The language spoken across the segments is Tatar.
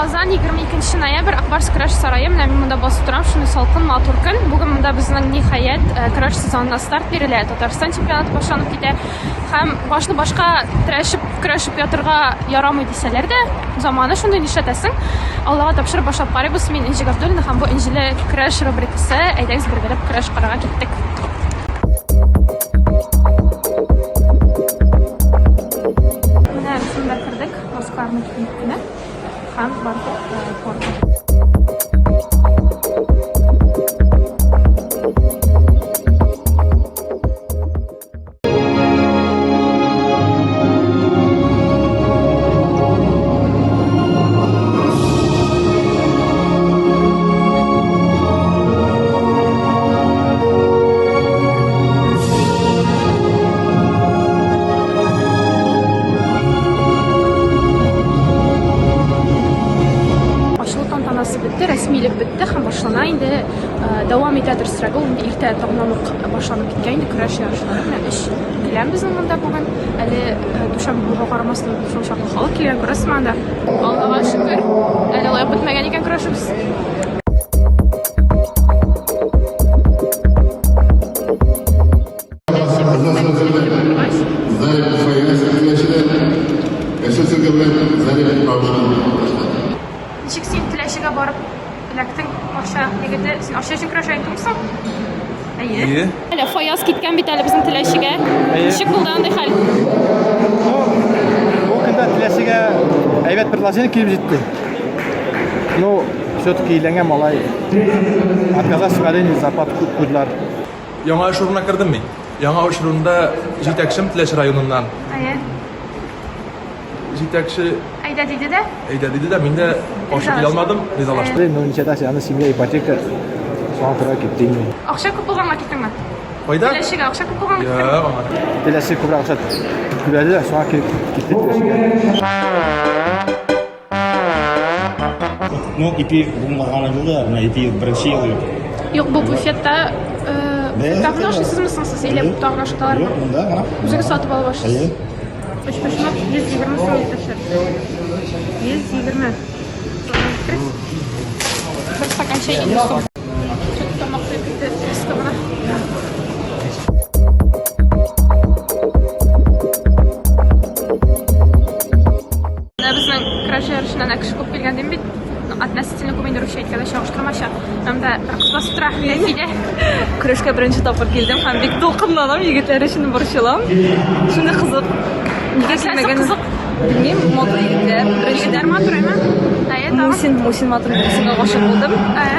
Казан, 22 ноябрь, Акбарс көрәш сарае. Менә мин монда басып торам, шундый салкын, матур көн. Бүген монда безнең ниһаять көрәш сезонына старт бирелә. Татарстан чемпионаты башланып китә. Һәм башны башка терәшеп, көрәшеп ятырга ярамый дисәләр дә, заманы шундый, нишләтәсең? Аллага тапшырып башлап карыйбыз. Мин Энҗе Габдуллина һәм бу Энҗеле көрәш рубрикасы. Әйдәгез бергәләп көрәш карарга киттек. Менә шунда кердек, маскаларны киеп кенә һәм бардык портка. Ачылу тантанасы бетте, рәсмилек бетте һәм башлана инде э, дәвам итә дөресрәге ул инде иртә таңнан ук башланып киткән инде көрәш ярышлары. Менә өч келәм безнең монда бүген. Әле э, дүшәмбе булуга карамастан шул чаклы халык килгән, күрәсезме анда? Аллага шөкер, әле алай бетмәгән икән көрәшебез. Ничек син Теләчегә барып эләктең, Арча егете? Син Арча өчен көрәшә идеңме соң? Әйе. Әле Фаяз киткән бит әле безнең Теләчегә. Ничек булды андый хәл? Ну, бу көндә Теләчегә әйбәт предложение килеп җитте. Ну, все-таки өйләнгән малай. Отказаться әрине зарплата күп куйдылар. Яңа эш урынына кердем мин. Яңа эш урынында җитәкчем Теләче районыннан. Әйе. Җитәкче Әйдә диде дә. Әйдә диде дә, мин дә каршы килә алмадым, ризалаштым. Ну, ничәдә аны семья ипотека соңа күрә китте инде. Акча күп булганга киттеңме? Кайда? Теләчегә акча күп булганга киттеңме? Юк, аңа. Теләче күбрәк акча түләде дә, соңа килеп китте Теләчегә. Ну, ипи булмаганы юк да, менә ипи беренче ел юк. Юк, бу буфетта тагын ашыйсызмы соң сез или тагын ашаталармы? Юк, монда гына. Үзегез сатып алып ашыйсыз. Әйе. Өчпочмак 120 сум җитәчәк. 120. Бер стакан чәй 50 сум. Чөт тамак туеп китте, өске гына. Менә безнең көрәш ярышына кеше күп килгән дим бит. Ну, относительно күп инде русча әйткәндә чагыштырмача. Һәм дә бер кыз басып тора, Рәфидә. Көрәшкә беренче тапкыр килдем һәм бик дулкынланам, егетләр өчен борчылам. Шундый кызык. Нигә Нәрсәсе килмәгән? кызык? Белмим, матур егетләр. Егетләр матур, әйме? Әйе, тагын. Мусин, Мусин матур, Мусинга гашыйк булдым. Әйе.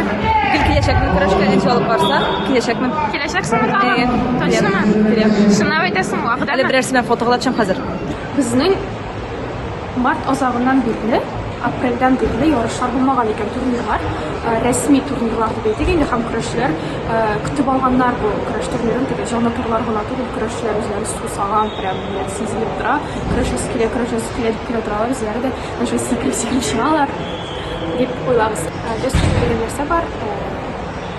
Гел киләчәкмен көрәшкә, ничә алып барса, киләчәкмен. Киләчәксеңме тагын? Әйе. Точномы? Киләм. Чынлап әйтәсеңме, Әле вәгъдәме? берәрсе белән фотога да төшәм хәзер. Безнең Март азагыннан бирле, апрельдән бирле ярышлар булмаган икән, турнирлар, рәсми турнирлар дип әйтик инде, һәм көрәшчеләр көтеп алганнар бу көрәш турнирын, теге җанатарлар гына түгел, көрәшчеләр үзләре сусаган, прям менә сизелеп тора, көрәшәсе килә, көрәшәсе килә дип килә торалар, үзләре дә менә шулай сикереп-сикереп чыгалар дип уйлабыз. Дөрес дигән нәрсә бар,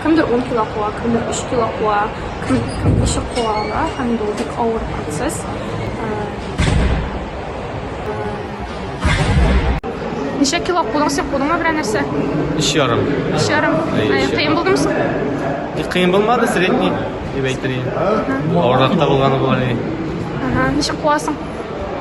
кемдер 10 кило куа, кемдер 3 кило куа, кем ничек куа ала, һәм инде ул бик авыр процесс. Ничә кило кудың син? Кудыңмы берәр нәрсә? Өч ярым. Өч ярым. Кыен булдымы соң? Бик кыен булмады, средний дип әйтер идем. Авыррак та булганы булыр иде. Ага, ничек куасың?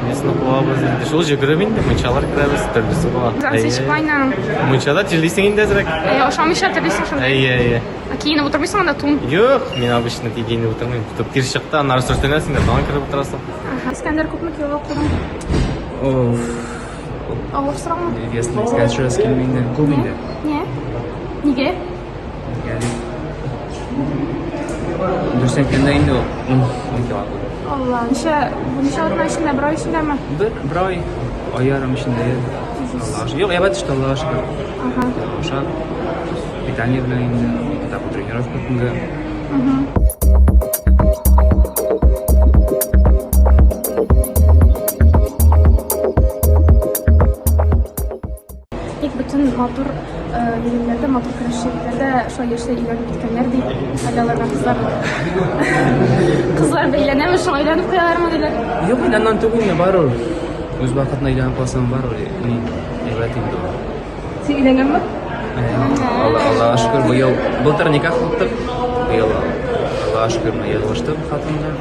Несен куабыз инде. Шул йөгереп инде, мунчалар керәбез, төрлесе була. Әйе. Чыкмайның. Мунчада тирлисең инде әзрәк. Әйе, ашамыйча тирлисең шунда. Әйе, әйе. Ә киенеп утырмыйсың анда тун? Юк, мин обычно киенеп утырмыйм. Тотып тир чыкты, аннары сөртенәсең дә, тагын кереп утырасың. Искәндәр күпме кило кудың? Оф. Авыр сораумы? Ясно, искә төшерәсе килми инде. Күп инде. Не? Нигә? Нигә дип. Дөрес әйткәндә инде ул 10 10 кило куды. Алла, ничә, ничә атна эчендә, бер ай эчендәме? Бер, бер ай, ай ярым эчендә. Аллага шөкер. Юк, әйбәт төште, Аллага шөкер. Ага. Ашап, питание белән инде, этапы тренировка көнгә. Ник бөтен матур егетләр дә, матур көрәшче егетләр дә шулай яшьләй өйләнеп киткәннәр ди. Әллә аларга кызлар кызлар бәйләнәме, шуңа өйләнеп куялармы диләр. Юк, инде аннан түгел инде, барыбер. Үз вакытында өйләнеп калсаң, барыбер, ни, әйбәт инде ул. Син өйләнгәнме? Аллаһка шөкер, быел былтыр никах уттык. Быел Аллаһка шөкер, менә язылыштык хатын белән.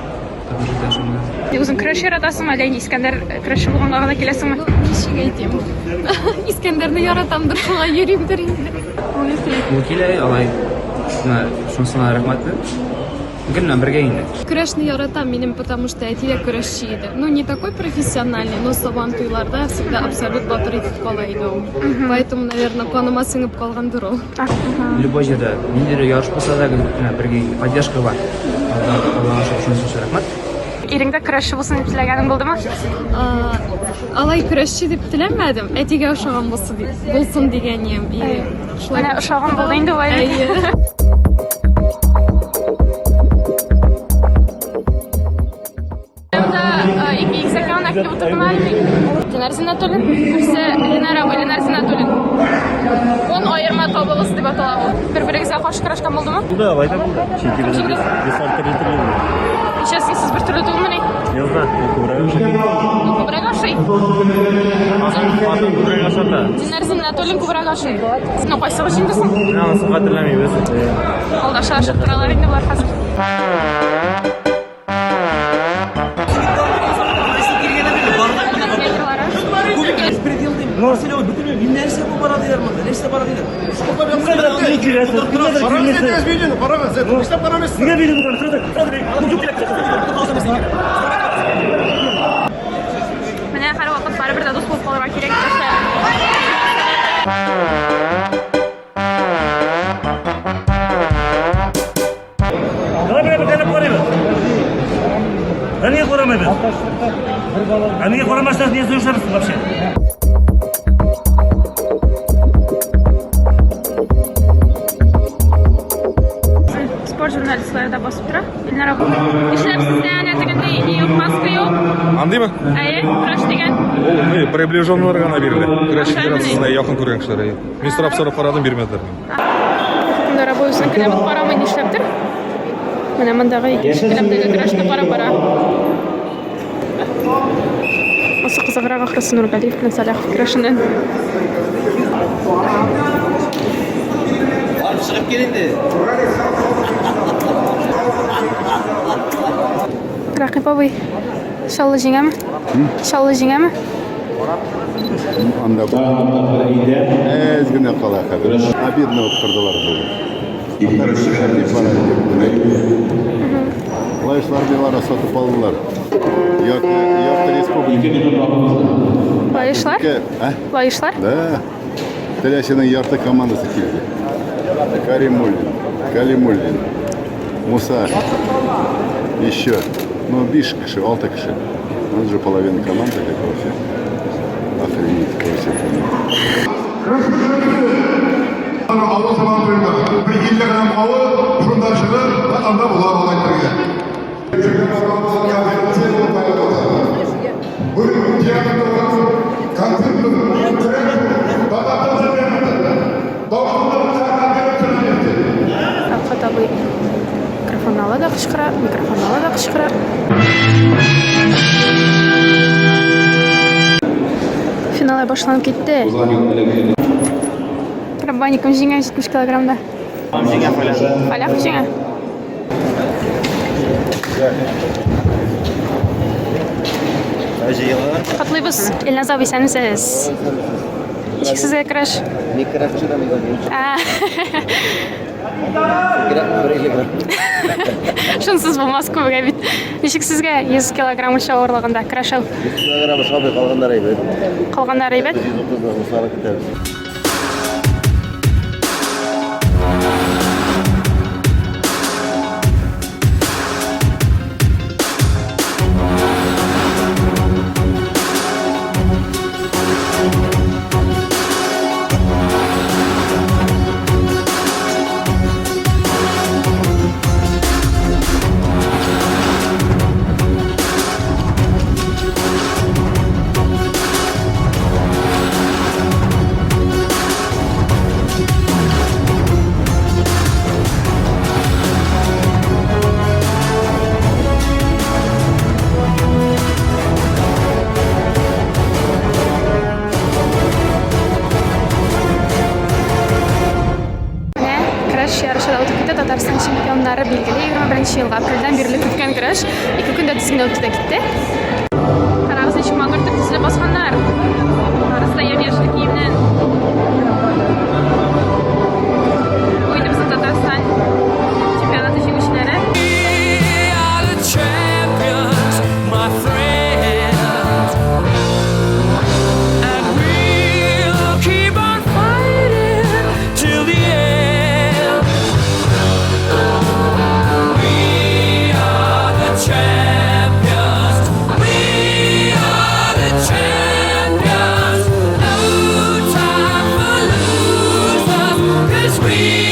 Тормыш иптәшем белән. Син үзең көрәш яратасыңмы, әллә инде Искәндәр көрәшче булганга гына киләсеңме? Ничек әйтим? Искәндәрне яратамдыр, шуңа йөримдер инде. Ул килә, алай. Менә шунысына рәхмәтле. Гел белән бергә инде. Көрәшне яратам минем, потому что әти дә көрәшче иде. Ну, не такой профессиональный, но сабан туйларда всегда абсолют батыр итеп кала иде ул. Поэтому, наверное, каныма сеңеп калгандыр ул. Любой җирдә, ниндидер ярыш булса да, гел менә бергә инде. Поддержка бар. Аллаһка шөкер, шунысы өчен рәхмәт. Ирең дә көрәшче булсын дип теләгәнең булдымы? Алай көрәшче дип теләмәдем, әтигә ошаган булсын дип, булсын дигән идем. И шулай. Менә ошаган булды инде ул. Әйе. Монда ике игезәк янына килеп утырдым әле. Ленар Зиннәтуллин, берсе Ленар абый, Ленар Зиннәтуллин. Он аерма табыгыз дип атала ул. Бер-берегезгә каршы көрәшкән булдымы? Булды, алай да булды. Чөнки Кем җиңде? без төрле төрле булды. Ничәсен сез бер төрле түгелмени? Юк, ул күбрәк ашый. Ул күбрәк ашый. Хатын күбрәк ашата. Динар Зиннәтуллин күбрәк ашый. Ну, кайсыгыз җиңде соң? Мин анысын хәтерләмибез. Алдаша ашыктыралар инде болар хәзер. Менә һәрвакыт барыбер дә дус булып калырга кирәк. Давай бер бер карыйбыз. Ә нигә карамыйбыз? Ә нигә карамасак, нигә сөйләшәбез вообще? Спорт журналистлары да басып тора. Илнар абый. Нишләп сездә әнә тегендәй ни юк, маска юк? Андыймы? Әйе, көрәш дигән. Ул ни, приближенныйлар гына бирелә. Көрәш федерациясенә якын күргән кешеләр. әйе. Мин сорап сорап карадым, бирмәделәр. Илнар абый үзенең келәмен карамый нишләптер. Менә мондагы икенче келәмдәге көрәшне карап бара. Бусы кызыграк ахрысы Нургалиев белән Сәлахов көрәшеннән. Барып чыгып кил инде. Рәкыйп абый, Чаллы җиңәме? Чаллы җиңәме? Анда әз генә кала хәзер. Обидно оттырдылар бүген. Лаешлар Белара сатып алдылар. Ярты, ярты республика. Лаешлар? А? Лаешлар? Да. Теләченең ярты командасы килде. Каримуллин, Калимуллин, Муса, еще. Ну, биш кеше, алты кеше. Ну, это же половина команды, как вообще. Охренеть, вообще. Авыл сабан туенда бер 50 грамм кавы шунда чыгып, анда була алай бергә. Рәфкать абый микрофонны ала да кычкыра, микрофонны ала да кычкыра. Финал башланып китте. Раббани кем җиңә 70 килограммда? Җиңә Фаляхов. Фаляхов җиңә. Котлыйбыз, Илназ абый, исәнмесез. Ничек сезгә көрәш? Мин көрәшче дә мин. Шунсыз булмас күбегә бит. Ничек сезгә 100 килограмм үлчәү авырлыгында көрәшү? 100 килограмм ошамый, калганнары әйбәт. Калганнары әйбәт? 130 руслары көтәбез. Чемпионнары билгеле 21 елгы апрельдән бирле көткән көрәш ике көндә тиз генә үтте дә китте. Карагыз, ничек матур итеп тезелеп басканнар. Барысы да ямь-яшел киемнән. Бу инде безнең Татарстан чемпионаты җиңүчеләре. We